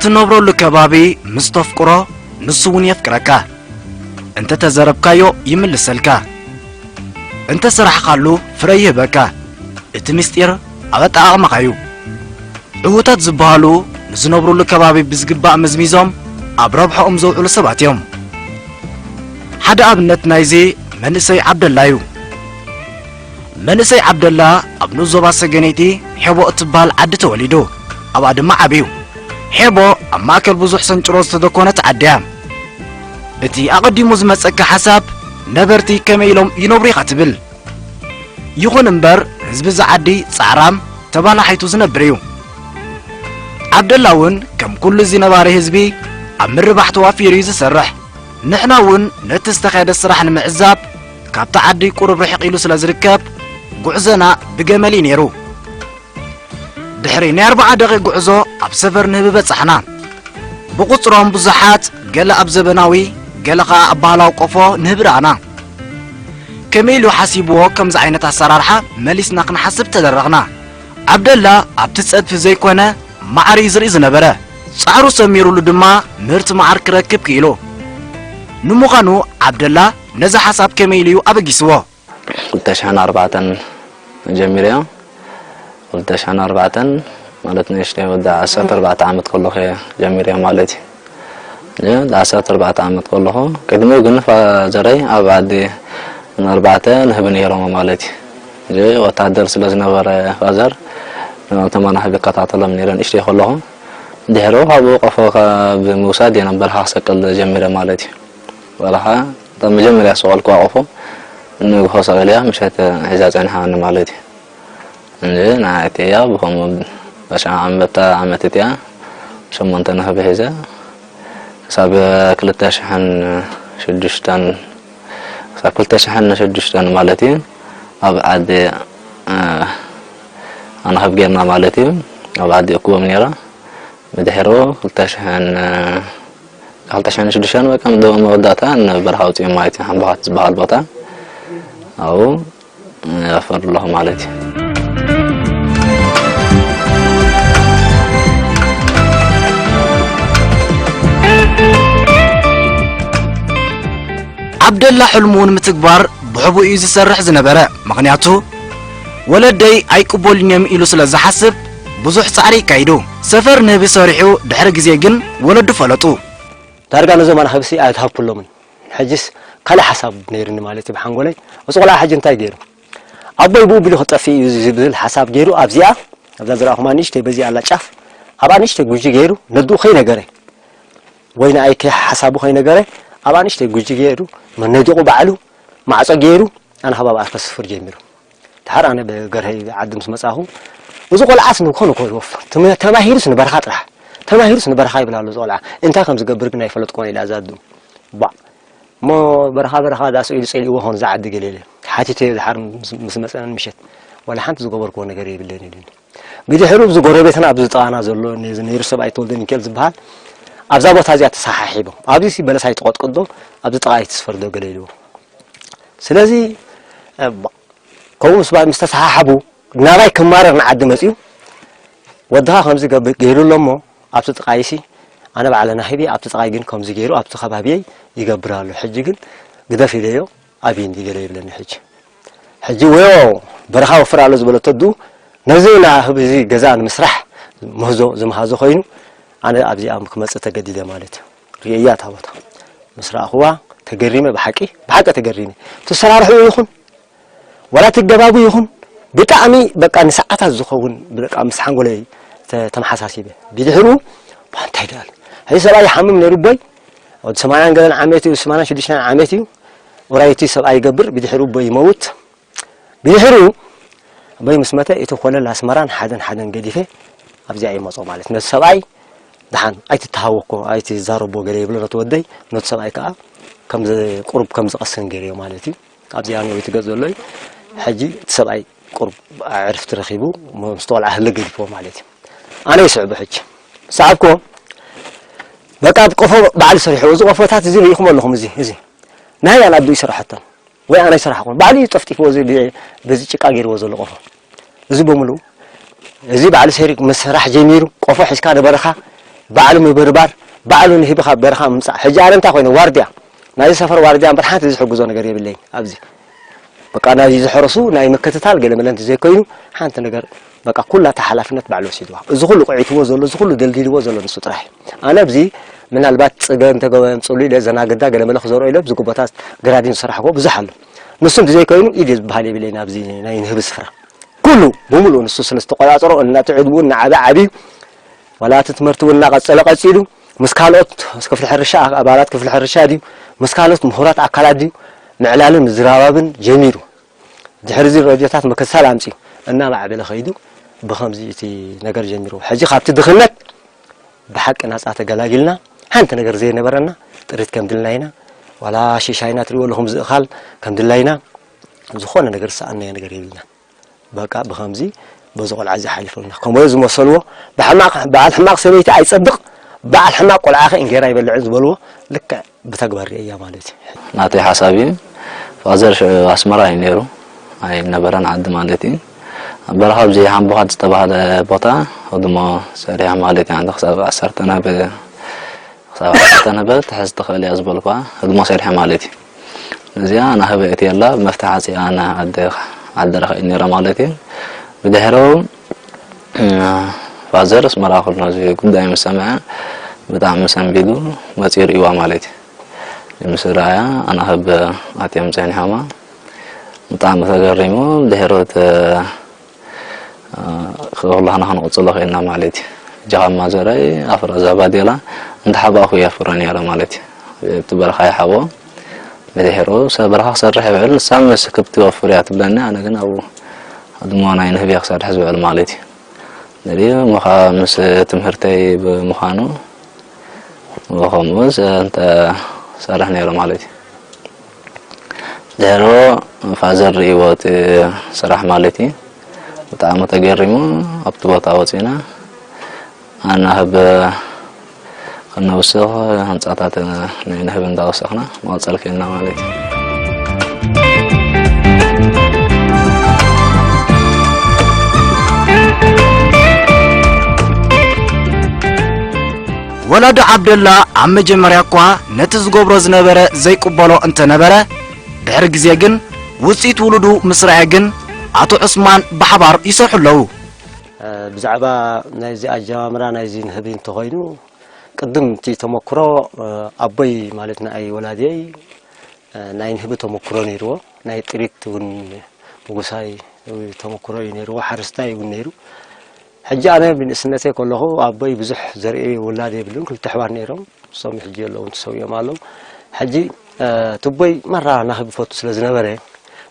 እትነብረሉ ከባቢ ምስ ተፍቅሮ፣ ንሱ እውን የፍቅረካ። እንተ ተዘረብካዮ ይምልሰልካ። እንተ ሰራሕኻሉ ፍረ ይህበካ። እቲ ምስጢር ኣብ ኣጠቓቕማኻ እዩ። ዕዉታት ዝበሃሉ ንዝነብሩሉ ከባቢ ብዝግባእ መዝሚዞም ኣብ ረብሓኦም ዘውዕሉ ሰባት እዮም። ሓደ ኣብነት ናይዚ መንእሰይ ዓብደላ እዩ። መንእሰይ ዓብደላ ኣብ ንኡስ ዞባ ሰገነይቲ ሔቦ እትበሃል ዓዲ ተወሊዱ፣ ኣብኣ ድማ ዓብዩ። ሔቦ ኣብ ማእከል ብዙሕ ሰንጭሮ ዝተደኮነት ዓዲ እያ። እቲ ኣቐዲሙ ዝመጸካ ሓሳብ፣ ነበርቲ ከመይ ኢሎም ይነብሩ ኢኻ ትብል። ይኹን እምበር፣ ህዝቢ እዚ ዓዲ ጻዕራም፣ ተባላሒቱ ዝነብር እዩ። ዓብደላ እውን ከም ኩሉ እዚ ነባሪ ህዝቢ ኣብ ምርባሕ ተዋፊሩ እዩ ዝሰርሕ። ንሕና እውን ነቲ ዝተኻየደ ስራሕ ንምዕዛብ ካብቲ ዓዲ ቁሩብ ርሕቕ ኢሉ ስለ ዝርከብ፣ ጉዕዞና ብገመል እዩ ነይሩ። ድሕሪ ናይ ኣርብዓ ደቂቕ ጉዕዞ ኣብ ሰፈር ንህቢ በጻሕና። ብቑጽሮም ብዙሓት፣ ገለ ኣብ ዘበናዊ፣ ገለ ኸኣ ኣብ ባህላዊ ቆፎ ንህቢ ረኣና። ከመይ ኢሉ ሓሲብዎ ከምዚ ዓይነት ኣሰራርሓ መሊስና ክንሓስብ ተደረኽና። ዓብደላ ኣብቲ ጸድፊ ዘይኮነ ማዕር እዩ ዝርኢ ዝነበረ። ጻዕሩ ሰሚሩሉ ድማ ምህርቲ መዓር ክረክብ ክኢሉ። ንምዃኑ ዓብደላ ነዚ ሓሳብ ከመይ ኢሉ እዩ ኣበጊስዎ? ክልተ ሽሕን ኣርባዕተን ጀሚረዮ። ክልተ ሽሕን ኣርባዕተን ማለት ንእሽተይ ወዲ ዓሰርተ ኣርባዕተ ዓመት ከለኹ እየ ጀሚረዮ ማለት እዩ። እ፣ ዓሰርተ ኣርባዕተ ዓመት ከለኹ፣ ቅድሚኡ ግን ፋዘረይ ኣብ ዓዲ ንኣርባዕተ ንህቢ ነይሮም ማለት እዩ። እ፣ ወታደር ስለ ዝነበረ ፋዘር፣ ነቶም ኣናህቢ ይከታተሎም ነይረ ንእሽተይ ከለኹ። ድሕሩ ካብኡ ቆፎ ካብ ምውሳድ እየ ናብ በረኻ ክሰቅል ጀሚረ ማለት እዩ። በረኻ፣ እታ መጀመርያ ዝሰቐልኩዋ ቆፎ፣ ንግሆ ሰቒለያ፣ ምሸት ሒዛ ጸኒሓኒ ማለት እዩ። እንጂ ንዓይ እቲኣ ብኸምኡ በሻ ዓመት፣ ዓመት እቲኣ ሸሞንተ ንህቢ ሒዘ ክሳብ ክልተ ሽሕን ሽዱሽተን፣ ክሳብ ክልተ ሽሕን ሽዱሽተን ማለት እዩ፣ ኣብ ዓዲ፣ እ፣ ኣናህብ ጌርና ማለት እዩ። ኣብ ዓዲ እኩቦም ነይራ። ብድሕሩ ክልተ ሽሕን፣ ክልተ ሽሕን ሽዱሽተን በቃ መወዳእታ ንበረኻ ኣውፅኦም ማለት እዩ። ሓምባኻት ዝበሃል ቦታ ኣብኡ ይኣፈር ኣለኹ ማለት እዩ። ዓብደላ ሕልሙ ንምትግባር ብሕቡእ እዩ ዝሰርሕ ዝነበረ። ምኽንያቱ፣ ወለደይ ኣይቅበሉን እዮም ኢሉ ስለ ዝሓስብ፣ ብዙሕ ጻዕሪ ይካይዱ። ሰፈር ንህቢ ሰሪሑ ድሕሪ ግዜ ግን ወለዱ ፈለጡ። ዳርጋ ነዞም ኣናህብሲ ኣይትሃብኩሎምን። ሕጅስ ካልእ ሓሳብ ነይሩኒ ማለት እዩ ብሓንጎለይ። እዚ ቆልዓ ሕጂ እንታይ ገይሩ? ኣቦይ ብኡ ቢሉ ክጠፍእ እዩ ዝብል ሓሳብ ገይሩ ኣብዚኣ፣ ኣብዛ ዝረኣኹማ ንእሽተይ በዚኣ ኣላ ጫፍ፣ ኣብኣ ንእሽተይ ጉጂ ገይሩ ነድኡ ከይነገረ፣ ወይ ንኣይ ከይ ሓሳቡ ከይነገረ፣ ኣብኣ ንእሽተይ ጉጂ ገይሩ፣ መነዲቑ ባዕሉ፣ ማዕጾ ገይሩ፣ ኣናህብ ኣብኣ ከስፍር ጀሚሩ። ድሓር ኣነ ብገርሀይ ዓዲ ምስ መጻኹ፣ እዚ ቆልዓስ ንኮን እኮ ይወፍ-፣ ተመ-፣ ተማሂሩስ ንበረኻ ጥራሕ፣ ተማሂሩስ ንበረኻ ይብል ኣሎ እዚ ቆልዓ። እንታይ ከም ዝገብር ግን ኣይፈለጥኩን ኢላ እዛ ኣዱ። ቧዕ። እሞ በረኻ፣ በረኻ ዳስ ኢሉ ጸሊእዎ ኾን እዛ ዓዲ ገለ ኢለ። ሓቲተዮ ድሓር ምስ፣ ምስ መጸና ምሸት። ዋላ ሓንቲ ዝገበርክዎ ነገር የብለይን ኢሉኒ። ብድሕሩ ኣብዚ ጎረቤትና ኣብዚ ጥቓና ዘሎ ነዚ ነይሩ ሰብኣይ ተወልደ ሚካኤል ዝበሃል፣ ኣብዛ ቦታ እዚኣ ተሰሓሒቦም። ኣብዚ ሲ በለስ ኣይትቐጥቅጥ ዶ፣ ኣብዚ ጥቓ ኣይትስፈር ዶ ገለ ኢልዎ። ስለዚ፣ እ፣ ባ-፣ ከምኡ ምስ ባ-፣ ምስ ተሰሓሓቡ፣ ናባይ ክማረር ንዓዲ መጺኡ፣ "ወድኻ ከምዚ ገብር ገይሩ ኣሎ እሞ፣ ኣብቲ ጥቓይሲ፣ ኣነ ባዕለ ናሂብ እየ፣ ኣብቲ ጥቓይ ግን ከምዚ ገይሩ፣ ኣብቲ ከባቢየይ ይገብር ኣሎ። ሕጂ ግን ግደፍ ኢለዮ፣ ኣብይ እንዲ ገለ ይብለኒ ሕጂ። ሕጂ ወዮ በረኻ ወፍር ኣሎ ዝበለቶ ኣዱ፣ ነዚ ናህብ እዚ ገዛ ንምስራሕ ምህዞ ዝመሃዞ ኮይኑ፣ ኣነ ኣብዚኣ ክመጽእ ተገዲደ ማለት እዩ። ርእየያ እታ ቦታ። ምስ ረኣኽዋ ተገሪመ፣ ብሓቂ፣ ብሓቂ ተገሪመ። እቲ ኣሰራርሕኡ ይኹን፣ ዋላ እቲ ኣገባቡ ይኹን፣ ብጣዕሚ በቃ ንሰዓታት ዝኸውን በቃ ምስ ሓንጎለይ ተ-፣ ተመሓሳሲበ። ብድሕሩ፣ "ባ፣ እንታይ ደኣሉ?" ሕጂ ሰብኣይ ይሓምም ነይሩ ኣቦይ። ወዲ ሰማንያን ገለን ዓመት እዩ፣ ሰማንያን ሽዱሽተን ዓመት እዩ። ውራይ እቲ ሰብኣይ ይገብር፣ ብድሕሩ ኣቦይ ይመውት። ብድሕሩ ኣቦይ ምስ መተ፣ እቲ ኮለል ኣስመራን ሓደን ሓደን ገዲፈ ኣብዚኣ ይመጾ ማለት። ነቲ ሰብኣይ ደሓን ኣይትተሃወኮ፣ ኣይትዛረቦ ገለ ይብሎ ነቲ ወደይ፣ ነቲ ሰብኣይ ከኣ ከም ዝ-፣ ቁሩብ ከም ዝቐስን ገይረዮ ማለት እዩ። ኣብዚኣ ነዊት ገጽ ዘሎ እዩ። ሕጂ እቲ ሰብኣይ ቁሩብ ዕርፍቲ ረኺቡ፣ ምስ ተቆልዓ ህለ ገዲፍዎ ማለት እዩ። ኣነ ይስዕቦ ሕጂ። ሰዓብኮ፣ በቃ፣ ቆፎ ባዕሉ ሰሪሕዎ። እዚ ቆፎታት እዚ ርኢኹም ኣለኹም፣ እዚ፣ እዚ። ናይ ኣላዱ ይስራሐተን። ወይ ኣነ ይስራሕኹም። ባዕሉ እዩ ጠፍጢፍዎ፣ እዚ ብ-፣ በዚ ጭቃ ገይርዎ ዘሎ ቆፎ። እዚ በሙሉ፣ እዚ ባዕሉ ሰሪ-፣ ምስራሕ ጀሚሩ፣ ቆፎ ሒዝካ ንበረኻ፣ ባዕሉ ምብርባር፣ ባዕሉ ንህቢ ካብ በረኻ ምምጻእ። ሕጂ ኣነ እንታይ ኮይነ ዋርድያ፣ ናይዚ ሰፈር ዋርድያ እምበር ሓንቲ ዝሕግዞ ነገር የብለይን ኣብዚ። በቃ ናይዚ ዝሕረሱ ናይ ምክትታል ገለ መለ እንተዘይኮይኑ ሓንቲ ነገር በቃ ኩላ እታ ሓላፍነት ባዕሉ ወሲድዋ። እዚ ኩሉ ቁዒትዎ ዘሎ፣ እዚ ኩሉ ደልዲልዎ ዘሎ ንሱ ጥራሕ እዩ። ኣነ ኣብዚ ምናልባት ጽገ እንተገበ ምጽሉ ኢለ ዘናግዳ ገለ መለ ክዘርኦ ኢለ ኣብዚ ጎቦታት ግራዲን ዝሰራሕዎ ብዙሕ ኣሎ። ንሱ እንተዘይኮይኑ ኢድ ዝበሃል የብለይን ኣብዚ ናይ ንህቢ ስፍራ። ኩሉ ብምሉኡ ንሱ ስለ ዝተቆጻጸሮ እናተዕድቡ እናዓበ ዓብዩ ዋላ እቲ ትምህርቲ እውን እናቐጸለ ቀጺሉ ምስ ካልኦት ምስ ክፍሊ ሕርሻ ኣባላት ክፍሊ ሕርሻ ድዩ ምስ ካልኦት ምሁራት ኣካላት ድዩ ምዕላልን ምዝራባብን ጀሚሩ። ድሕሪ እዚ ረድዮታት ምክትታል ኣምጺኡ እናማዕበለ ከይዱ ብኸምዚ እቲ ነገር ጀሚሩ። ሕጂ ካብቲ ድኽነት ብሓቂ ናጻ ተገላጊልና ሓንቲ ነገር ዘይነበረና ጥሪት ከም ድልና ኢና ዋላ ሽሻይና ትሪእዎ ኣለኹም ዝእኻል ከም ድላይና ዝኾነ ነገር ዝሰኣናዮ ነገር የብልና። በቃ ብኸምዚ በዚ ቆልዓ እዚ ሓሊፈልና። ከምኡ ዝመሰልዎ ብሕማቕ በዓል ሕማቕ ሰበይቲ ኣይጸብቕ፣ በዓል ሕማቕ ቆልዓ ከ እንጌራ ኣይበልዕን ዝበልዎ ልክዕ ብተግባር ርእያ ማለት እዩ። ናተይ ሓሳብ እዩ። ፋዘር ሽ- ኣስመራ እዩ ነይሩ። ኣይነበረን ዓዲ ማለት እዩ። በረኻ ኣብዚ ሓምቦኻት ዝተባህለ ቦታ ህድሞ ሰሪሖም ማለት እዩ። ዓንዲ ክሳብ ዓሰርተ ናብ ክሳብ ዓሰርተ ናብ ትሕዝ ትኽእል እያ ዝበልኳ ህድሞ ሰሪሐ ማለት እዩ። እዚኣ ናህበ እቲ የላ ብመፍትሒ ዓፂኣ ና ዓዲ ዓዲ ረኸ ነይረ ማለት እዩ። ብድሕሩ እ፣ ፋዘር ኣስመራ ክሎ እዚ ጉዳይ ምስ ሰምዐ ብጣዕሚ ሰንቢዱ መፂኡ ርእይዋ ማለት እዩ። ምስ ረኣያ ኣናህብ ኣትዮም ፀኒሖማ ብጣዕሚ ተገሪሙ ድሕሮት ኩላህና ክንቕፅሎ ክኢልና ማለት እዩ። እጃኻ ማዘረይ ኣፍራ ዛባዴላ እንተሓባእኹ የፍረ ነይረ ማለት እዩ። እቲ በረኻ ይሓቦ ብድሕሩ ሰብ በረኻ ክሰርሕ ይውዕል ንሳ ምስ ክብቲ ወፍር እያ ትብለኒ ኣነ ግን ኣብኡ ኣድሞ ናይ ንህቢ ክሰርሕ ዝውዕል ማለት እዩ። ንሪኡ ምዃ ምስ ትምህርተይ ብምዃኑ ከምኡ እንተ ሰርሕ ነይሩ ማለት እዩ። ድሕሮ ፋዘር ርእይዎ እቲ ስራሕ ማለት እዩ። ብጣዕሚ ተገሪሙ ኣብቲ ቦታ ወፂና ኣናህብ ከነውስኽ ህንፃታት ናይ ንህብ እንዳወሰኽና መቐፀል ክኢልና ማለት እዩ። ወላዲ ዓብደላ ኣብ መጀመርያ እኳ ነቲ ዝገብሮ ዝነበረ ዘይቅበሎ እንተነበረ፣ ድሕሪ ግዜ ግን ውፅኢት ውሉዱ ምስ ረኣየ ግን ኣቶ ዑስማን ብሓባር ይሰርሑ ኣለዉ። ብዛዕባ ናይዚ ኣጀማምራ ናይዚ ንህቢ እንተኾይኑ ቅድም እቲ ተመክሮ ኣቦይ ማለት ንኣይ ወላዲየይ ናይ ንህቢ ተመክሮ ነይርዎ ናይ ጥሪት እውን ምጉሳይ ተመክሮ እዩ ነይርዎ ሓረስታይ እውን ነይሩ። ሕጂ ኣነ ብንእስነተይ ከለኹ ኣቦይ ብዙሕ ዘርኢ ውላድ የብሉን ክልተ ኣሕዋት ነይሮም እሶም ሕጂ የለውን ተሰዊኦም ኣለዉ። ሕጂ ትቦይ ማራ ናህቢ ፈቱ ስለ ዝነበረ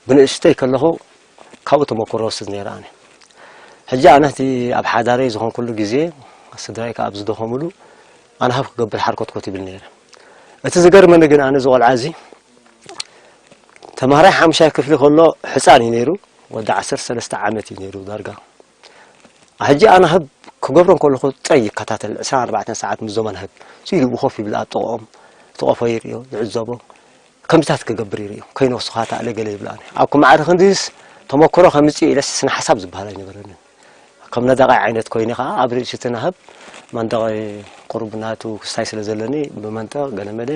ብንእሽተይ ከለኹ ካብኡ ተመክሮ ወስድ ነይረ ኣነ። ሕጂ ኣነ እቲ ኣብ ሓዳረይ ዝኾንኩሉ ግዜ ስድራይ ከኣ ኣብ ዝደኸሙሉ ኣነ ሃብ ክገብር ሓርኮትኮት ይብል ነይረ። እቲ ዝገርመኒ ግን ኣነ እዚ ቆልዓ እዚ ተማሃራይ ሓሙሻይ ክፍሊ ከሎ ሕፃን እዩ ነይሩ። ወዲ ዓሰርተ ሰለስተ ዓመት እዩ ነይሩ ዳርጋ። ሕጂ ኣነ ህብ ክገብሮ እንከለኹ ጥራይ ይከታተል ዕስራን ኣርባዕተን ሰዓት ምስ ዞም ኣናህብ ስኢሉ ብኾፍ ይብል ኣብ ጥቕኦም እቲ ቆፎ ይርእዮ ይዕዘቦ። ከምዚታት ክገብር ይርእዮ ከይነወስኻ ተኣለ ገለ ይብል ኣነ ኣብ ኩማዕሪ ክንዲስ ተመክሮ ከምፅእ ኢለስ ስነ ሓሳብ ዝበሃል ኣይነበረንን። ከም ነዳቓይ ዓይነት ኮይነ ከዓ ኣብ ርእሲ እቲ ናህብ መንጠቕ ቁሩብ ናቱ ክስታይ ስለ ዘለኒ ብመንጠቕ ገለመለ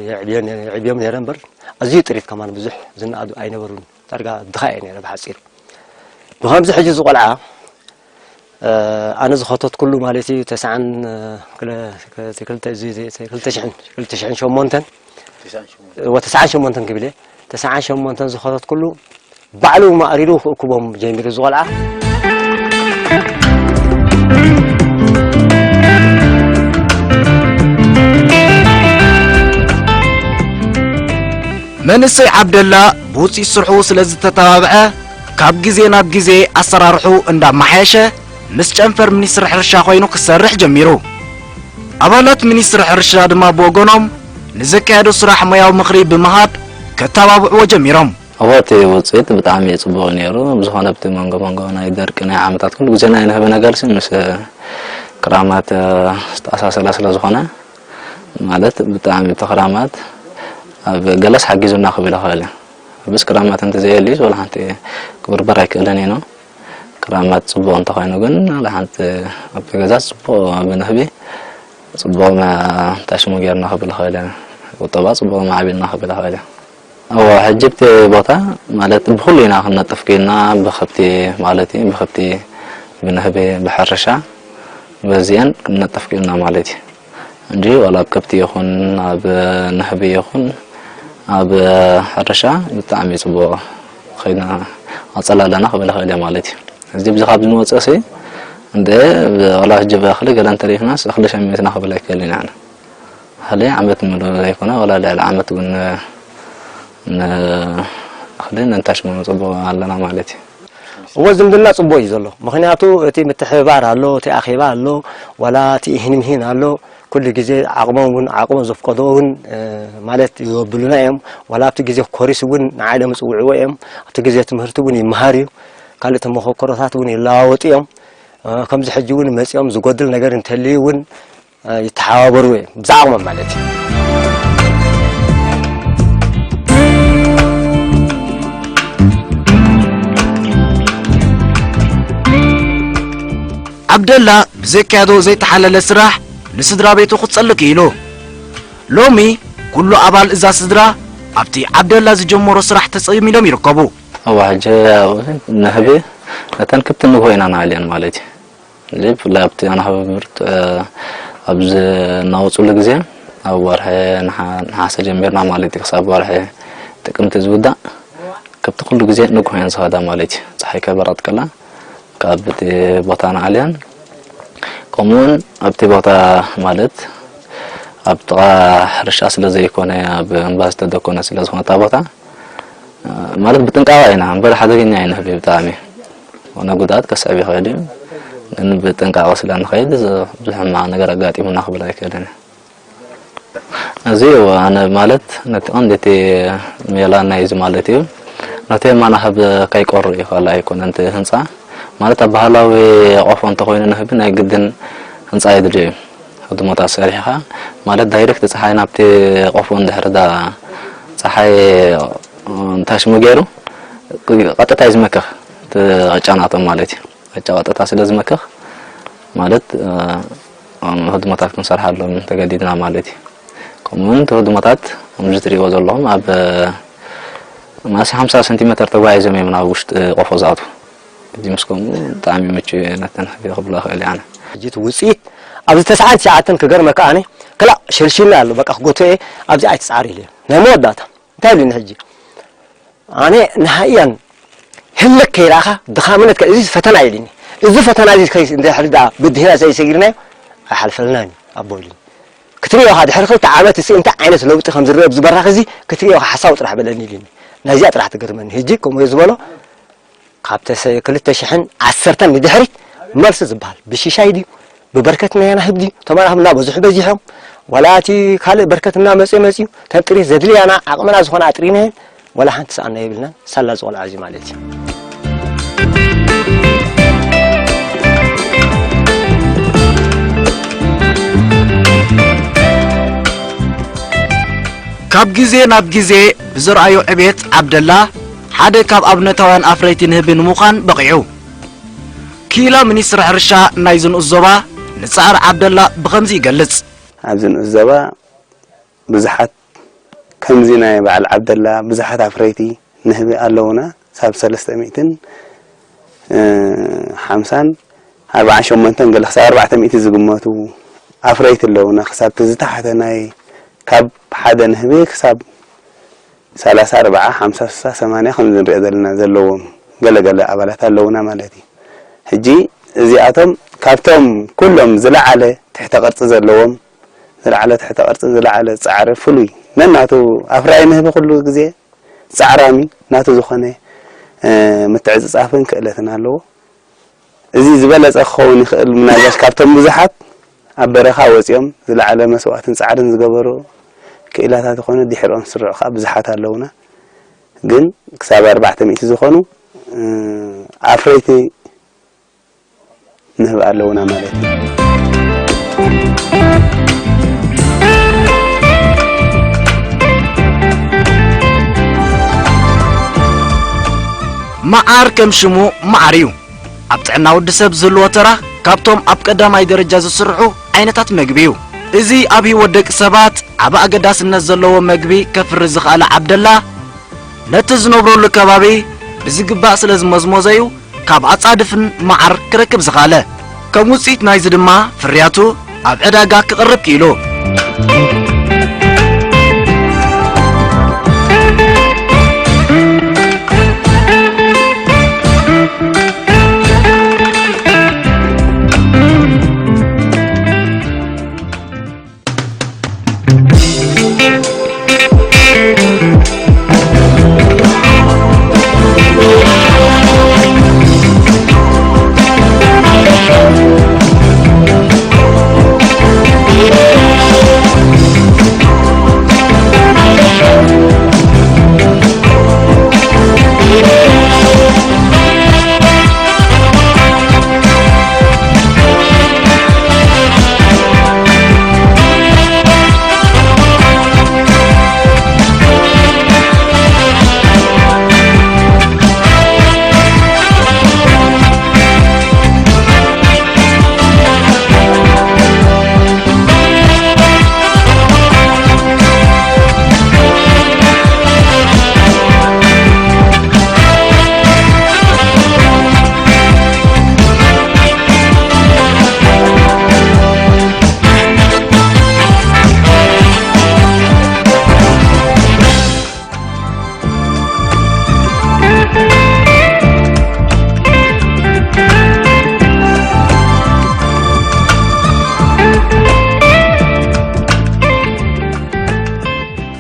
የዕብዮም ነይረ እምበር ኣዝዩ ጥሪት ከማን ብዙሕ ዝነኣዱ ኣይነበሩን። ዳርጋ ድኻ እየ ነይረ ብሓፂሩ። ብኸምዚ ሕጂ እዚ ቆልዓ ኣነ ዝኸተትኩሉ ማለት እዩ ተስዓን ክልተ ሽሕን ሸሞንተን ወ ተስዓን ሸሞንተን ክብል እየ ተስዓን ሸሞንተን ዝኸተትኩሉ ባዕሉ ማእሪሩ ክእክቦም ጀሚሩ እዚ ቆልዓ። መንእሰይ ዓብደላ ብውፅኢት ስርሑ ስለ ዝተተባብዐ ካብ ግዜ ናብ ግዜ ኣሰራርሑ እንዳመሓየሸ ምስ ጨንፈር ሚኒስትሪ ሕርሻ ኮይኑ ክሰርሕ ጀሚሩ። ኣባላት ሚኒስትሪ ሕርሻ ድማ ብወገኖም ንዘካየዶ ስራሕ ሞያዊ ምኽሪ ብምሃብ ከተባብዕዎ ጀሚሮም። እወ እቲ ውፅኢት ብጣዕሚ እዩ ፅቡቕ እዩ ነይሩ። ብዝኾነ ኣብቲ መንጎ መንጎ ናይ ደርቂ ናይ ዓመታት ኩሉ ግዜ ናይ ንህቢ ነገርሲ ምስ ክራማት ዝተኣሳሰረ ስለ ዝኾነ ማለት ብጣዕሚ እቲ ክራማት ኣብ ገለስ ሓጊዙና ክብል ይኽእል እዩ። ብስ ክራማት እንተዘየልዩስ ዋላ ሓንቲ ክብርበር ኣይክእልን እዩ። ክራማት ፅቡቕ እንተኾይኑ ግን ዋላ ሓንቲ ኣብቲ ገዛ ፅቡቕ ብንህቢ ጽቡቕ መ-፣ ታሽሙ ጌርና ክብል ይኽእል እየ። ቁጠባ ጽቡቕ ማዕቢልና ክብል ይኽእል እየ። እወ፣ ሕጂ ኣብቲ ቦታ ማለት ብኹሉ ኢና ክንነጥፍ ክኢልና፣ ብኸብቲ ማለት እዩ፣ ብኸብቲ፣ ብንህቢ፣ ብሕርሻ፣ በዚአን ክንነጥፍ ክኢልና ማለት እዩ። እንጂ ዋላ ኣብ ከብቲ ይኹን፣ ኣብ ንህቢ ይኹን፣ ኣብ ሕርሻ ብጣዕሚ ጽቡቕ ኸይድና ቀጸል ኣለና ክብል ይኽእል እየ ማለት እዩ። እዚ ብዚ ካብ ዝመጽእ ሲ፣ እንደ ዋላ ሕጂ ብእኽሊ ገለ እንተሪኢኽናስ እኽሊ ሸሚትና ክብል ኣይክእልን እየ ኣነ። እኽሊ ዓመት ምሉእ ዘይኮነ፣ ዋላ ልዕሊ ዓመት እውን ን-፣ እኽሊ ነንታሽሙ ጽቡቕ ኣለና ማለት እዩ። እወ፣ ዝምድና ጽቡቕ እዩ ዘሎ። ምኽንያቱ እቲ ምትሕብባር ኣሎ፣ እቲ ኣኼባ ኣሎ፣ ዋላ እቲ ኢሂን ምሂን ኣሎ። ኩሉ ግዜ ዓቕሞም እውን፣ ዓቕሞም ዘፍቀዶ እውን፣ እ፣ ማለት ይወብሉና እዮም። ዋላ ኣብቲ ግዜ ኮርስ እውን ንዓይ እዮም ዝጽውዕዎ እዮም። ኣብቲ ግዜ ትምህርቲ እውን ይመሃር እዩ። ካልእ ተመኮከሮታት እውን ይለዋወጡ እዮም። እ፣ ከምዚ ሕጂ እውን መጺኦም ዝጎድል ነገር እንተልዩ እውን ይተሓባበሩ እዮም፣ ብዛዕባኦም ማለት እዩ። ዓብደላ ብዘካየዶ ዘይተሓለለ ስራሕ ንስድራ ቤቱ ክጸሊ ክኢሉ። ሎሚ ኩሉ ኣባል እዛ ስድራ ኣብቲ ዓብደላ ዝጀመሮ ስራሕ ተጸሚዶም ይርከቡ። እዋ፣ ሕጂ ንህቢ ነተን ክብቲ ንግሆ ኢና ንኣልየን ማለት እዩ። እዚ ብፍላይ ኣብቲ ኣናህባ ምርት፣ እ፣ ኣብ ዝናወፅሉ ግዜ ኣብ ወርሒ ነሓ-፣ ነሓሰ ጀሚርና ማለት እዩ። ክሳብ ወርሒ ጥቅምቲ ዝውዳእ ከብቲ ኩሉ ግዜ ንግሆ እየን ዝኸዳ ማለት እዩ። ፀሓይ ከይበረቐት ከላ ካብ እቲ ቦታ ንኣልያን። ከምኡውን ኣብቲ ቦታ ማለት ኣብ ጥቓ ሕርሻ ስለ ዘይኮነ፣ ኣብ እምባ ዝተደኮነ ስለ ዝኾነ እታ ቦታ፣ ማለት ብጥንቃቐ ኢና እምበር ሓደገኛ እዩ ንህቢ ብጣዕሚ። ኮነ ጉድኣት ከስዕብ ይኽእል እዩ፣ ግን ብጥንቃቐ ስለ ንኸይድ ዝ-፣ ብዙሕ ሕማቕ ነገር ኣጋጢሙና ክብል ኣይክእልን እዩ። እዚ ኣነ ማለት ነቲ ቀንዲ እቲ ሜላ ናይ እዚ ማለት እዩ። ነቲ የማና ህብ ከይቆርእ ይኽእል ኣይኮነን እቲ ህንፃ። ማለት ኣብ ባህላዊ ቆፎ እንተኾይኑ ንህቢ ናይ ግድን ህንፃ የድልዮ እዩ። ህድሞታት ሰሪሕኻ ማለት ዳይሬክት ፀሓይ ናብቲ ቆፎ እንድሕር ዳ ፀሓይ እንታሽሙ ገይሩ ቀጥታ እዩ ዝመክኽ፣ እቲ ቅጫ ናቶም ማለት እዩ። ቅጫ ቀጥታ ስለ ዝመክኽ ማለት፣ እ፣ ህድሞታት ክንሰርሓሎም ተገዲድና ማለት እዩ። ከምኡውን እቲ ህድሞታት ከምዚ ትሪእዎ ዘለኹም ኣብ፣ እ፣ ማሲ ሓምሳ ሰንቲሜተር ተጓዒዞም እዮም ናብ ውሽጢ ቆፎ ዝኣትዉ። እዚ ምስ ከምኡ ብጣዕሚ ምቹእ እዩ ነተን ህቢ ክብሎ እኽእል እየ ኣነ። ሕጂ እቲ ውፅኢት ኣብዚ ተስዓን ትሽዓተን ክገርመካ ኣነ ክላእ ሸልሺልና ኣሎ፣ በቃ ክጎትኦ እየ፣ ኣብዚ ኣይትፅዓር ኢሉ እዩ ናይ መወዳእታ። እንታይ ኢሉኒ ሕጂ? ኣነ ንሃያን ህልክ ከይረኣኻ ድኻምነት ከ-፣ እዚ ፈተና ኢሉኒ። እዚ ፈተና እዚ ከይ-፣ እንድሕር ደኣ ብድህና ዘይሰጊርናዮ ኣይሓልፈልናን እዩ ኣቦ ኢሉኒ። ክትሪኦ ኢኻ ድሕሪ ክልተ ዓመት እዚ እንታይ ዓይነት ለውጢ ከም ዝረአ ኣብዚ በራኽ እዚ ክትሪኦ ኢኻ ሓሳዊ ጥራሕ በለኒ ኢሉኒ። ናይዚኣ ጥራሕ ትገርመኒ። ሕጂ ከምኡ እየ ዝበሎ። ካብ ተሰ-፣ ክልተ ሽሕን ዓሰርተን ንድሕሪት መልሲ ዝበሃል ብሽሻይ ድዩ ብበርከት ናይ ኣናህብ ድዩ ተማራኽብ እናበዝሑ በዚሖም፣ ዋላ እቲ ካልእ በርከት እናመፅኡ መፅኡ፣ ተን ጥሪት ዘድልያና ዓቕምና ዝኾነ ኣጥሪናየን፣ ዋላ ሓንቲ ሰኣና የብልናን። ሳላ ዝቆልዓ እዚ ማለት እዩ። ካብ ግዜ ናብ ግዜ ብዝረኣዮ ዕቤት ዓብደላ ሓደ ካብ ኣብነታውያን ኣፍረይቲ ንህቢ ንምዃን በቒዑ። ክኢላ ሚኒስትሪ ሕርሻ ናይዚ ንኡስ ዞባ ንጻዕሪ ዓብደላ ብኸምዚ ይገልጽ። ኣብዚ ንኡስ ዞባ ብዙሓት ከምዚ ናይ በዓል ዓብደላ ብዙሓት ኣፍረይቲ ንህቢ ኣለዉና። ክሳብ ሰለስተ ሚእትን ሓምሳን ኣርባዓን ሸሞንተን ገለ ክሳብ ኣርባዕተ ሚእቲ ዝግመቱ ኣፍረይቲ ኣለዉና። ክሳብ እቲ ዝተሓተ ናይ ካብ ሓደ ንህቢ ክሳብ ሰላሳ፣ ኣርብዓ፣ ሓምሳ፣ ስሳ፣ ሰማንያ ከምዚ ንሪኦ ዘለና ዘለዎም ገለ ገለ ኣባላት ኣለዉና ማለት እዩ። ሕጂ እዚኣቶም ካብቶም ኩሎም ዝለዓለ ትሕተ ቅርጺ ዘለዎም፣ ዝለዓለ ትሕተ ቅርጺ፣ ዝለዓለ ጻዕሪ፣ ፍሉይ ነናቱ ኣፍራይ ንህቢ ኩሉ ግዜ ጻዕራሚ ናቱ ዝኾነ፣ እ፣ ምትዕጽጻፍን ክእለትን ኣለዎ። እዚ ዝበለጸ ክኸውን ይኽእል፣ ምናልባሽ ካብቶም ብዙሓት ኣብ በረኻ ወጺኦም ዝለዓለ መስዋእትን ጻዕርን ዝገበሩ ክኢላታት ይኾኑ፣ ድሕሪኦም ዝስርዑ ከኣ ብዙሓት ኣለዉና። ግን ክሳብ ኣርባዕተ ሚእቲ ዝኾኑ፣ እ፣ ኣፍረይቲ ንህቢ ኣለዉና ማለት እዩ። መዓር ከም ሽሙ መዓር እዩ። ኣብ ጥዕና ወዲ ሰብ ዝህልዎ ተራ ካብቶም ኣብ ቀዳማይ ደረጃ ዝስርሑ ዓይነታት መግቢ እዩ። እዚ ኣብ ህይወት ደቂ ሰባት ዓቢ ኣገዳስነት ዘለዎ መግቢ ከፍሪ ዝኸኣለ ዓብደላ፣ ነቲ ዝነብረሉ ከባቢ ብዝግባእ ስለ ዝመዝመዞ እዩ ካብ ኣጻድፍን መዓር ክረክብ ዝኸኣለ። ከም ውጽኢት ናይዚ ድማ ፍርያቱ ኣብ ዕዳጋ ክቐርብ ክኢሉ።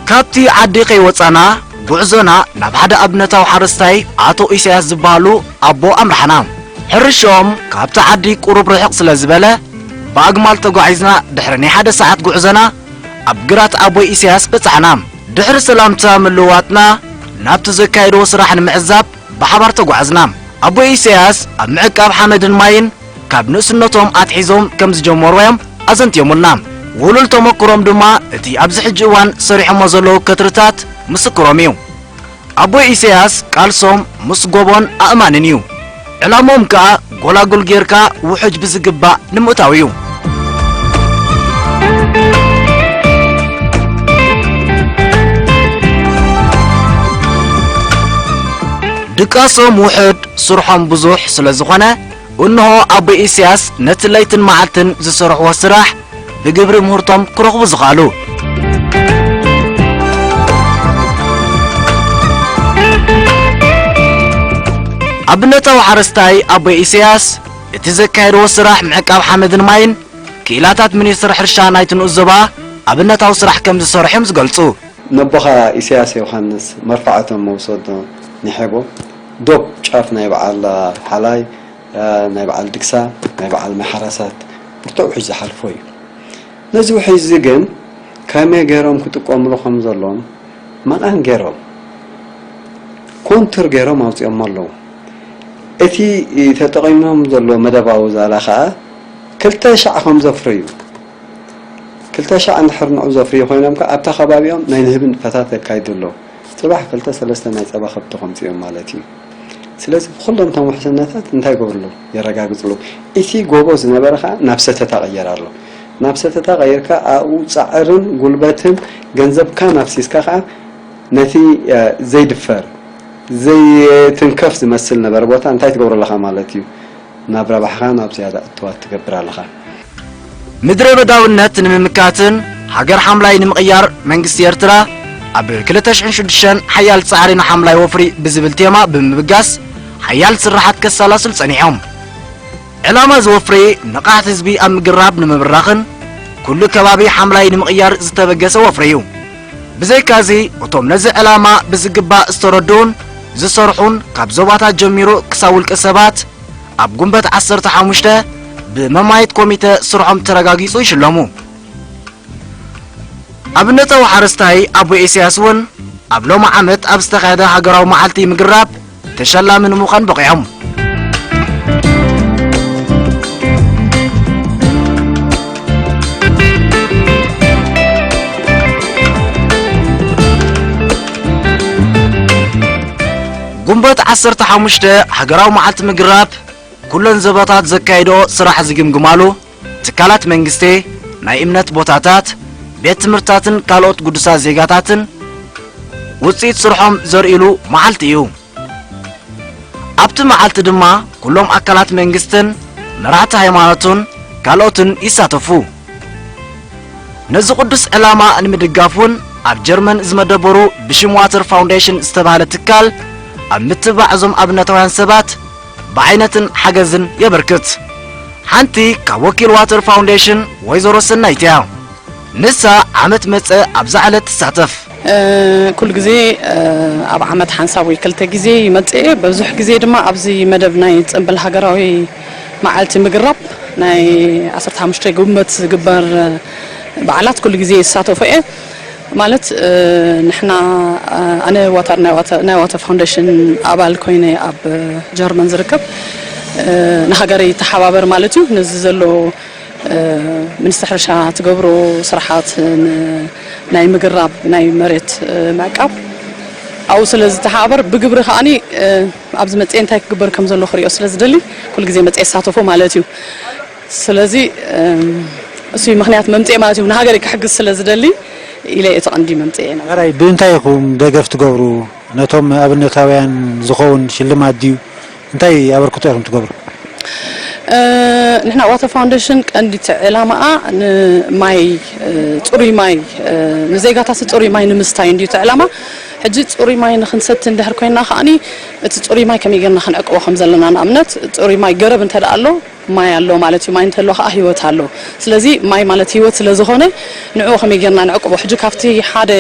ካብቲ ዓዲ ከይወጻና ጉዕዞና ናብ ሓደ ኣብነታዊ ሓረስታይ ኣቶ ኢሳያስ ዝበሃሉ ኣቦ ኣምራሕና። ሕርሻኦም ካብቲ ዓዲ ቁሩብ ርሕቕ ስለ ዝበለ ብኣግማል ተጓዒዝና ድሕሪ ናይ ሓደ ሰዓት ጉዕዞና ኣብ ግራት ኣቦይ ኢሳያስ በጻሕና። ድሕሪ ሰላምታ ምልውዋጥና ናብቲ ዘካየድዎ ስራሕ ንምዕዛብ ብሓባር ተጓዓዝና። ኣቦይ ኢሳያስ ኣብ ምዕቃብ ሓመድን ማይን ካብ ንእስነቶም ኣትሒዞም ከም ዝጀመሩ እዮም ኣዘንትዮምልና። ውሉል ተመክሮም ድማ እቲ ኣብዚ ሕጂ እዋን ሰሪሖሞ ዘለዉ ከትርታት ምስክሮም እዩ። ኣቦይ ኢሳያስ ቃልሶም ምስ ጎቦን ኣእማንን እዩ። ዕላምኦም ከኣ ጎላጉል ጌርካ ውሑጅ ብዝግባእ ንምእታው እዩ። ድቃሶም ውሑድ፣ ስርሖም ብዙሕ ስለ ዝኾነ፣ እንሆ ኣቦይ ኢሳያስ ነቲ ለይትን መዓልትን ዝሰርሕዎ ስራሕ ብግብሪ ምህርቶም ክረኽቡ ዝኸኣሉ። ኣብነታዊ ሓረስታይ ኣቦይ ኢሳያስ፣ እቲ ዘካየድዎ ስራሕ ምዕቃብ ሓመድን ማይን፣ ክኢላታት ሚኒስትሪ ሕርሻ ናይቲ ንኡስ ዞባ ኣብነታዊ ስራሕ ከም ዝሰርሑ እዮም ዝገልጹ። ነቦኻ ኢሳያስ ዮሃንስ መርፍዓቶም መውሰዶ ንሔቦ ዶብ ጫፍ ናይ በዓል ሓላይ፣ ናይ በዓል ድግሳ፣ ናይ በዓል ማሕረሳት ብርቱዕ ውሕጅ ዝሓልፎ እዩ። ነዚ ውሕጅ እዚ ግን ከመይ ገይሮም ክጥቀምሉ ከም ዘለዎም መቓን ገይሮም፣ ኮንቱር ገይሮም ኣውጺኦሞ ኣለዉ። እቲ ተጠቒሞም ዘሎ መደባዊ ዛላ ኸኣ ክልተ ሻዕ ከም ዘፍርዩ፣ ክልተ ሻዕ እንድሕር ንዑ ዘፍርዩ ኮይኖም ከኣ ኣብታ ከባቢኦም ናይ ንህቢ ንጥፈታት የካይዱ ኣለዉ። ጽባሕ ክልተ ሰለስተ ናይ ጸባ ከብቲ ከምጽኦም ማለት እዩ። ስለዚ ብኹሎም እቶም ውሕስነታት እንታይ ይገብርሉ? የረጋግጽሉ። እቲ ጎቦ ዝነበረ ከኣ ናብ ሰተታ ቀየር ኣሎ። ናብ ሰተታ ቀይርካ ኣብኡ ጻዕርን ጉልበትን ገንዘብካን ኣፍሲስካ ከኣ ነቲ፣ እ፣ ዘይድፈር፣ ዘይትንከፍ ዝመስል ነበረ ቦታ እንታይ ትገብሮ ኣለኻ ማለት እዩ? ናብ ረብሓኻ ናብ ዝያዳ እትዋት ትገብር ኣለኻ። ምድረ በዳውነት ንምምካትን ሃገር ሓምላይ ንምቕያር መንግስቲ ኤርትራ ኣብ ክልተ ሽሕን ሽዱሽተን ሓያል ጻዕሪ ንሓምላይ ወፍሪ ብዝብል ቴማ ብምብጋስ ሓያል ስራሓት ከሰላስል ጸኒሖም። ዕላማ እዚ ወፍሪ ንቕሓት ህዝቢ ኣብ ምግንራብ ንምብራኽን ኩሉ ከባቢ ሓምላይ ንምቕያር ዝተበገሰ ወፍሪ እዩ። ብዘይካዚ እቶም ነዚ ዕላማ ብዝግባእ ዝተረድኡን ዝሰርሑን ካብ ዞባታት ጀሚሩ ክሳብ ውልቀ ሰባት ኣብ ጉንበት ዓሰርተ ሓሙሽተ ብመማየት ኮሚተ ስርሖም ተረጋጊጹ ይሽለሙ። ኣብነታዊ ሓረስታይ ኣቦ ኢሳያስ እውን ኣብ ሎሚ ዓመት ኣብ ዝተኻየደ ሃገራዊ መዓልቲ ምግንራብ ተሸላሚ ንምዃን በቒዖም። ጉንበት ዓሰርተ ሓሙሽተ ሃገራዊ መዓልቲ ምግንራብ ኩለን ዞባታት ዘካየድኦ ስራሕ ዝግምግማሉ ትካላት መንግስቲ፣ ናይ እምነት ቦታታት፣ ቤት ትምህርትታትን ካልኦት ግዱሳት ዜጋታትን ውፅኢት ስርሖም ዘርእሉ መዓልቲ እዩ። ኣብቲ መዓልቲ ድማ ኩሎም ኣካላት መንግስትን መራሕቲ ሃይማኖትን ካልኦትን ይሳተፉ። ነዚ ቅዱስ ዕላማ ንምድጋፍ እውን ኣብ ጀርመን ዝመደበሩ ብሽም ዋተር ፋውንዴሽን ዝተባህለ ትካል ኣብ ምትብባዕ እዞም ኣብነታውያን ሰባት ብዓይነትን ሓገዝን የበርክት። ሓንቲ ካብ ወኪል ዋተር ፋውንዴሽን ወይዘሮ ሰናይት እያ። ንሳ ዓመት መጸ ኣብዛ ዕለት ትሳተፍ። ኩሉ ግዜ ኣብ ዓመት ሓንሳብ ወይ ክልተ ግዜ ይመጽእ እየ። ብዙሕ ግዜ ድማ ኣብዚ መደብ ናይ ጽምብል ሃገራዊ መዓልቲ ምግራብ ናይ ዓሰርተ ሓሙሽተ ግንቦት ዝግበር በዓላት ኩሉ ግዜ ይሳተፎ እየ። ማለት ንሕና ኣነ ዋተር ናይ ዋተር ናይ ዋተር ፋውንዴሽን ኣባል ኮይነ ኣብ ጀርመን ዝርከብ ንሃገረይ ይተሓባበር ማለት እዩ። ነዚ ዘሎ ሚኒስትሪ ሕርሻ ትገብሮ ስራሓት ናይ ምግራብ ናይ መሬት ምዕቃብ ኣብኡ ስለ ዝተሓባበር ብግብሪ ከዓኒ ኣብዚ መፅኤ እንታይ ክግበር ከም ዘሎ ክሪኦ ስለ ዝደሊ ኩሉ ግዜ መፅኤ ይሳተፎ ማለት እዩ። ስለዚ እሱ ምክንያት መምፅኤ ማለት እዩ። ንሃገር ክሕግዝ ስለ ዝደሊ ኢለ እቲ ቀንዲ መምፅኤ ነው። ራይ ብምንታይ ኢኹም ደገፍ ትገብሩ? ነቶም ኣብነታውያን ዝኸውን ሽልማት ድዩ? እንታይ ኣበርክቶ ኢኹም ትገብሩ? ንሕና ዋተር ፋውንዴሽን ቀንዲ እቲ ዕላማኣ ንማይ ፅሩይ ማይ ንዜጋታት ፅሩይ ማይ ንምስታይ እንድዩ እቲ ዕላማ። ሕጂ ፅሩይ ማይ ንክንሰቲ እንድሕር ኮይና ከዓኒ እቲ ፅሩይ ማይ ከመይ ጌርና ክንዕቅቦ ከም ዘለና ንኣብነት ፅሩይ ማይ ገረብ እንተ ኣሎ ማይ ኣሎ ማለት እዩ። ማይ እንተሎ ከዓ ህይወት ኣሎ። ስለዚ ማይ ማለት ህይወት ስለ ዝኾነ ንዕኡ ከመይ ጌርና ንዕቅቦ? ሕጂ ካብቲ ሓደ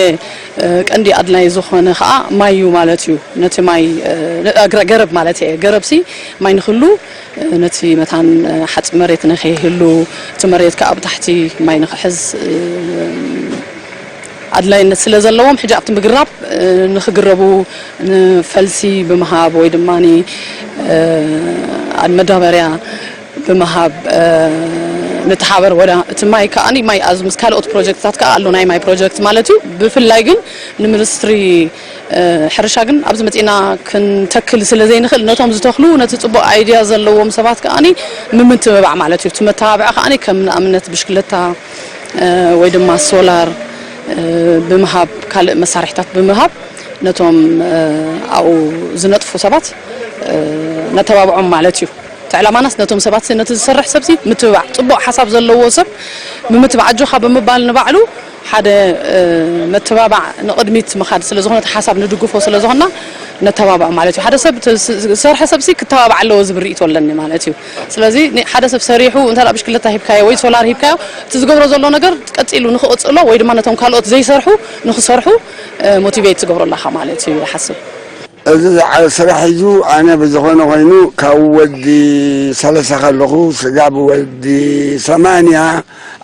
ቀንዲ ኣድላይ ዝኾነ ከዓ ማይ እዩ ማለት እዩ። ነቲ ማይ ገረብ ማለት እየ። ገረብሲ ማይ ንክህሉ ነቲ መታን ሓፂ መሬት ንከይህሉ እቲ መሬት ከዓ ብታሕቲ ማይ ንክሕዝ ኣድላይነት ስለ ዘለዎም ሕጂ ኣብቲ ምግራብ ንክግረቡ ንፈልሲ ብምሃብ ወይ ድማ መዳበርያ ብምሃብ ንተሓበር ወዳ እቲ ማይ ከዓኒ ማይ ኣዝ ምስ ካልኦት ፕሮጀክትታት ከዓ ኣሎ ናይ ማይ ፕሮጀክት ማለት እዩ። ብፍላይ ግን ንሚኒስትሪ ሕርሻ ግን ኣብዚ መፂና ክንተክል ስለ ዘይንኽእል ነቶም ዝተኽሉ ነቲ ፅቡቅ ኣይድያ ዘለዎም ሰባት ከዓኒ ምምትብባዕ ማለት እዩ። እቲ መተባብዒ ከዓኒ ከም ንኣብነት ብሽክለታ ወይ ድማ ሶላር ብምሃብ ካልእ መሳርሕታት ብምሃብ ነቶም ኣብኡ ዝነጥፉ ሰባት ነተባብዖም ማለት እዩ። እቲ ዕላማናስ ነቶም ሰባት ነቲ ዝሰርሕ ሰብሲ ምትብባዕ፣ ፅቡቅ ሓሳብ ዘለዎ ሰብ ምምትባዕ ኣጆኻ ብምባል ንባዕሉ ሓደ መተባባዕ ንቕድሚት ምኻድ ስለ ዝኾነ እቲ ሓሳብ ንድግፎ ስለ ዝኾንና ነተባብዖ ማለት እዩ። ሓደ ሰብ ዝሰርሐ ሰብሲ ክተባባዕ ኣለዎ ዝብል ርእይቶ ኣለኒ ማለት እዩ። ስለዚ ሓደ ሰብ ሰሪሑ እንተ ብሽክለታ ሂብካዮ ወይ ሶላር ሂብካዮ እቲ ዝገብሮ ዘሎ ነገር ቀፂሉ ንክቕፅሎ ወይ ድማ ነቶም ካልኦት ዘይሰርሑ ንክሰርሑ ሞቲቬት ትገብሮ ኣለኻ ማለት እዩ ይሓስብ። እዚ ዝዓበ ስራሕ እዩ። ኣነ ብዝኾነ ኮይኑ ካብ ወዲ ሰለሳ ከለኹ ስጋብ ወዲ ሰማንያ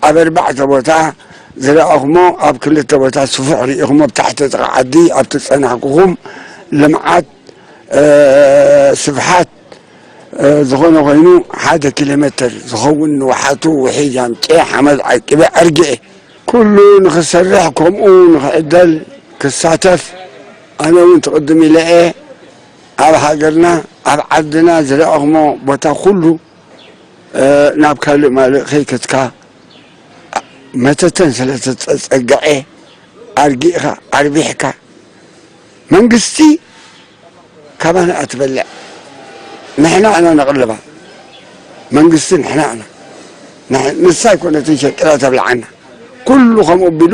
ኣብ ኣርባዕተ ቦታ ዝረኣኹሞ ኣብ ክልተ ቦታ ስፉሕ ርኢኹሞ ኣብ ታሕቲ ጥቓ ዓዲ ኣብቲ ዝፀናሕኩኹም ልምዓት ስፍሓት ዝኾነ ኮይኑ ሓደ ኪሎ ሜትር ዝኸውን ንውሓቱ ውሒድ ኣምፅኤ ሓመድ ዓቂበ ኣርግኤ። ኩሉ ንኽሰርሕ ከምኡ ንኽዕደል ክሳተፍ ኣነ እውን ትቕድም ኢለ እየ። ኣብ ሃገርና ኣብ ዓድና ዝረኣኹሞ ቦታ ኩሉ ናብ ካልእ ማልእ ከይከትካ መተተን ስለ ተፀፀግዐ ኣርጊእኻ ኣርቢሕካ መንግስቲ ካባና እያ ትበልዕ። ንሕና ኢና ነቕልባ። መንግስቲ ንሕና ኢና። ንሕ- ንሳ ኣይኮነትን ሸቂላ ተብልዓና። ኩሉ ከምኡ ቢሉ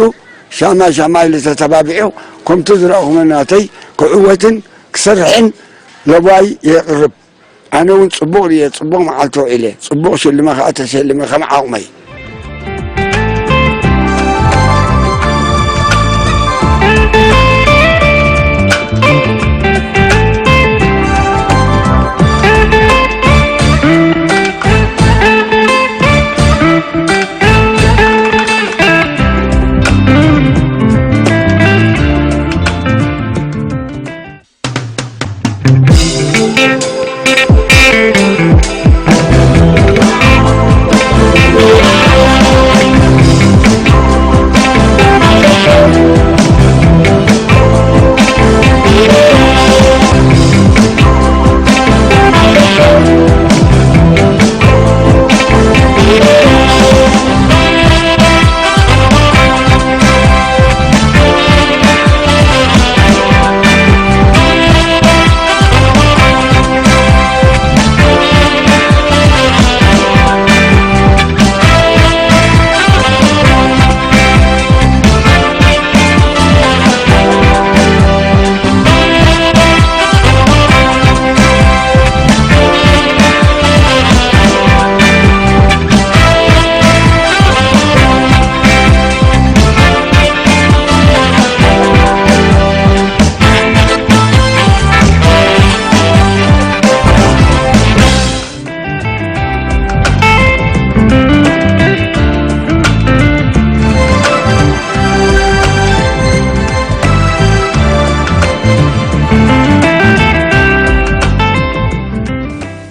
ሻማ ሻማ ኢሉ ተተባቢዑ ከምቲ ዝረእኹሞ ናተይ ክዕወትን ክሰርሕን ለባይ የቕርብ። ኣነ እውን ጽቡቕ ርእየ፣ ጽቡቕ መዓልቲ ውዒለ፣ ጽቡቕ ሽልመ ከኣ ተሸልመ ከም ዓቕመይ።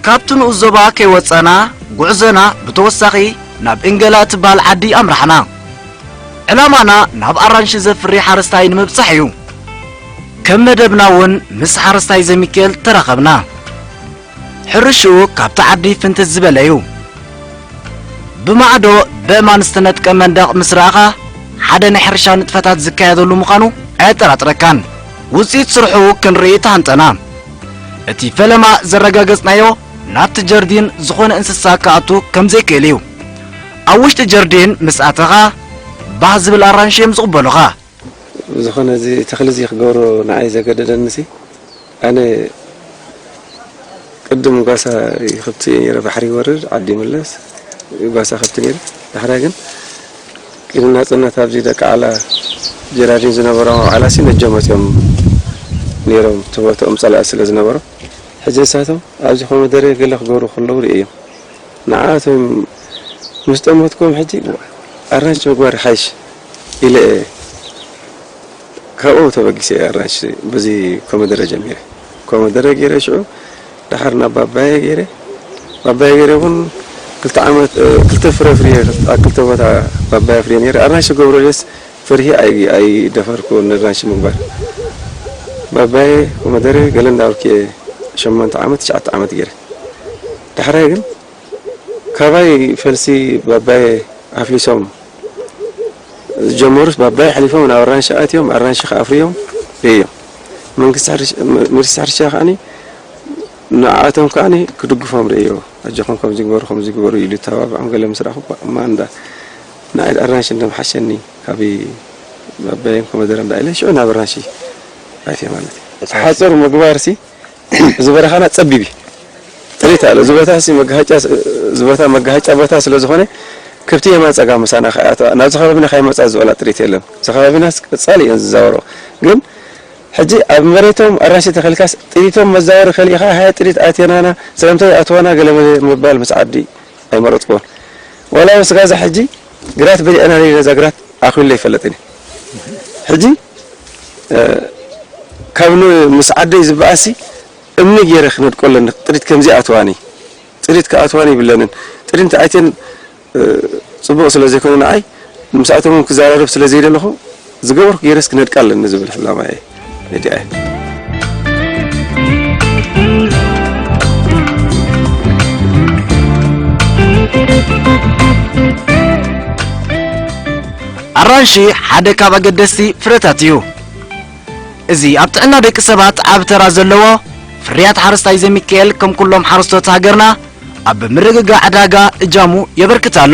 ካብቲ ንኡስ ዞባ ከይወጸና፣ ጉዕዞና ብተወሳኺ ናብ እንገላ እትበሃል ዓዲ ኣምራሕና። ዕላማና ናብ ኣራንሺ ዘፍሪ ሓረስታይ ንምብጻሕ እዩ። ከም መደብና እውን ምስ ሓረስታይ ዘሚክኤል ተራኸብና። ሕርሽኡ ካብቲ ዓዲ ፍንትት ዝበለ እዩ። ብማዕዶ ብእማን ዝተነጥቀ መንደቕ ምስ ረኣኻ፣ ሓደ ናይ ሕርሻ ንጥፈታት ዝካየደሉ ምዃኑ ኣየጠራጥረካን። ውጽኢት ስርሑ ክንርኢ ተሃንጠና። እቲ ፈለማ ዘረጋገጽናዮ፣ ናብቲ ጀርዲን ዝኾነ እንስሳ ክኣቱ ከም ዘይክእል እዩ። ኣብ ውሽጢ ጀርዲን ምስ ኣተኻ፣ ባህ ዝብል ኣራንሺ እዮም ዝቕበሉኻ። ብዝኾነ፣ እዚ ተኽሊ እዚ ክገብሮ ንዓይ ዘገደደኒሲ፣ ኣነ ቅድም ጓሳ ከብቲ እየ ነይረ፣ ባሕሪ ይወርድ፣ ዓዲ ይምለስ፣ ጓሳ ከብቲ ነይረ። ዳሕራይ ግን ቅድሚ ናጽነት ኣብዚ ደቂ ዓላ ጀራዲን ዝነበሩ ዓላሲ ነጆም መጽዮም ነይሮም፣ እቲ ቦታኦም ጸላኢ ስለ ዝነበሮም። ሕጂ ንሳቶም ኣብዚ ኮመደረ ገለ ክገብሩ ከለዉ ርእዮም። ንዓኣቶም ምስ ጠመትኩም ሕጂ ኣራንሺ ምግባር ይሓይሽ ኢለ እየ። ካብኡ ተበጊሰ እየ ኣራንሺ በዚ ኮመደረ ጀሚረ። ኮመደረ ገይረ ሽዑ ደሓር ናብ ባባየ ገይረ። ባባየ ገይረ እውን ክልተ ዓመት፣ እ፣ ክልተ ፍረ ኣፍርየ፣ ኣብ ክልተ ቦታ ባባየ ኣፍርየ ነይረ። ኣራንሺ ገብሮ ደስ ፍርሂ ኣይ-፣ ኣይደፈርኩ ነራንሺ ምግባር። ባባየ ኮመደረ ገለ እንዳበልኩ እየ ሸሞንተ ዓመት፣ ትሽዓተ ዓመት ገይረ። ዳሕራይ ግን ካባይ ፈልሲ ባባየ ኣፍሊሶም ዝጀመሩስ፣ ባባየ ኣሕሊፎም ናብ ኣራንሺ ኣትዮም፣ ኣራንሺ ከኣፍርዮም ርእዮም። መንግስቲ ሕርሻ፣ መንግስቲ ሕርሻ ከኣኒ ንዓኣቶም ከኣኒ ክድግፎም ርእዮ። ኣጆኹም ከምዚ ግበሩ፣ ከምዚ ግበሩ ኢሉ ተባብዖም ገለ ምስ ረኣኹ እኳ እማ እንዳ ንዓይ ኣራንሺ እንደምሓሸኒ ካብ ባባየን ኮመደረ እንዳ ኢለ ሽዑ ናብ ኣራንሺ ኣትየ ማለት እዩ። ሓጹር ምግባርሲ እዚ በረኻና ጸቢብ እዩ። ጥሪት ኣሎ። እዚ ቦታ ሲ መጋሃጫ፣ እዚ ቦታ መጋሃጫ ቦታ ስለ ዝኾነ ከብቲ የማን ጸጋም ምሳና ከኣትዋ፣ ናብዚ ከባቢና ከይመጻ ዝበላ ጥሪት የለን። እዚ ከባቢናስ ቀጻሊ እየን ዝዛወሮ። ግን ሕጂ ኣብ መሬቶም ኣራንሺ ተኸልካስ ጥሪቶም መዛወሪ ከሊእኻ፣ ሃየ ጥሪት ኣትየናና፣ ስለምንታይ ይኣትዋና ገለ መለ ምባል ምስ ዓዲ ኣይመረጽኩዎን። ዋላ እውን ስጋዛ ሕጂ ግራት በሊዕና ነዛ ግራት ኣኺሉ ኣይፈለጥን እዩ። ሕጂ፣ እ፣ ካብ ን-፣ ምስ ዓደይ ዝበኣሲ እምኒ ገይረ ክነድቆ ኣለኒ። ጥሪት ከምዚ ኣትዋኒ፣ ጥሪት ክኣትዋኒ ይብለንን። ጥሪት ኣትየን፣ እ፣ ጽቡቕ ስለ ዘይኮነ ንዓይ፣ ምስኣቶም እውን ክዘራረብ ስለ ዘይደለኹ፣ ዝገበርኩ ገይረስ ክነድቃ ኣለኒ ዝብል ዕላማ እየ ነዲኣ እየ። ኣራንሺ ሓደ ካብ ኣገደስቲ ፍረታት እዩ። እዚ ኣብ ጥዕና ደቂ ሰባት ዓቢ ተራ ዘለዎ ፍርያት ሓረስታይ ዘሚካኤል፣ ከም ኩሎም ሓረስቶት ሃገርና፣ ኣብ ምርግጋእ ዕዳጋ እጃሙ የበርክት ኣሎ።